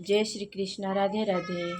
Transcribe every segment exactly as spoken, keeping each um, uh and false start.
जय श्री कृष्णा, राधे राधे।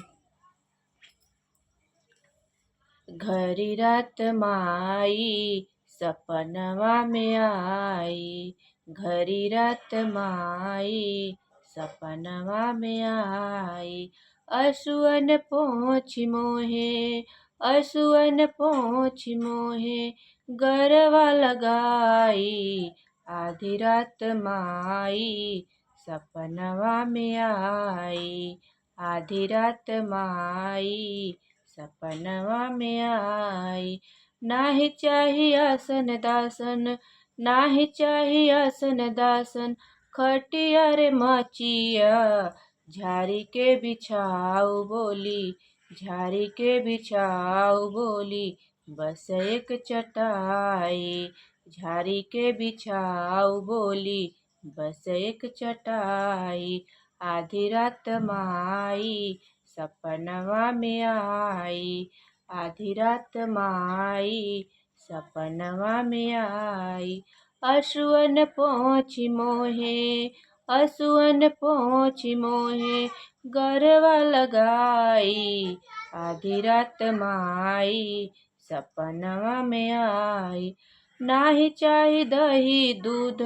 घरी रात माई सपनवा में आई, घरी रात माई सपनवा में आई। असुअन पोंछि मोहे, असुअन पोंछि मोहे, गरवा लगाई। आधी रात माई सपनवा में आई, आधी रात माई सपनवा में आई। नाहीं चाही आसन दासन, नाहीं चाही आसन दासन, खटिया रे मचिया झारी के बिछाऊ बोली, झारी के बिछाऊ बोली, बस एक चटाई, झारी के बिछाऊ बोली, बस एक चटाई। आधी रात माई सपनवा में आई, आधी रात माई सपनवा में आई। असुअन पोंछि मोहे, असुअन पोंछि मोहे, गरवा लगाई। आधी रात माई सपनवा में आई। नाहीं चाही दही दूध,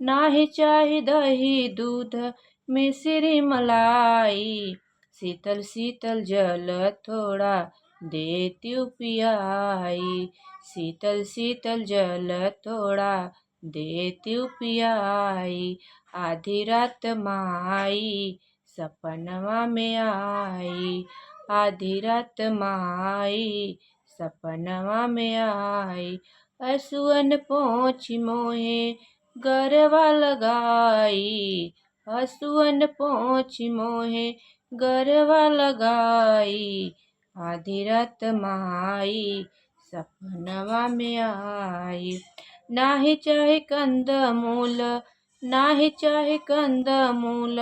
नाहीं चाही दही दूध, मिश्री मलाई। शीतल शीतल जल थोड़ा देतिउ पियाई, शीतल शीतल जल थोड़ा देतिउ पियाई। आधी रात माई सपनवा में आई, आधी रात माई सपनवा में आई। असुअन पोंछि मोहे गरवा लगाई, असुअन पोंछि मोहे गरवा लगाई। आधी रात माई सपनवा में आई। नाहीं चाही कंद मूल, नाहीं चाही कंद मूल,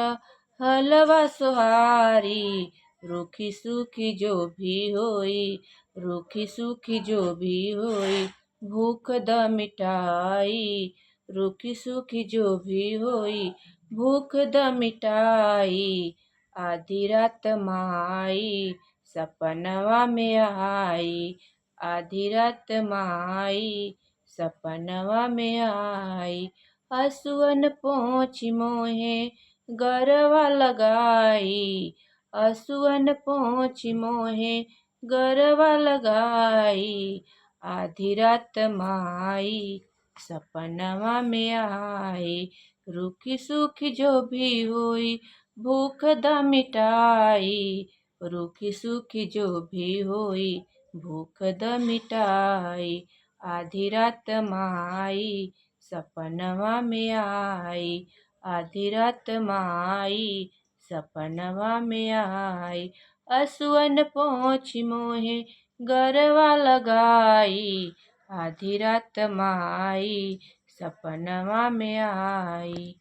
हलवा सोहारी। रूखी सूखी जो भी होई, रूखी सूखी जो भी होई, भूख द मिटाई। रूखी सूखी जो भी होई, भूख द मिटाई। आधी रात माई सपनवा में आई, आधी रात माई सपनवा में आई। असुअन पोंछि मोहे गरवा लगाई, असुअन पोंछि मोहे गरवा लगाई। आधी रात माई सपनवा में आई। रूखी सूखी जो भी होई, भूख द मिटाई। रूखी सूखी जो भी होई, भूख द मिटाई। आधी रात माई सपनवा में आई, आधी रात माई सपनवा में आई। असुअन पोंछि मोहे गरवा लगाई, आधी रात माई सपनवा में आई।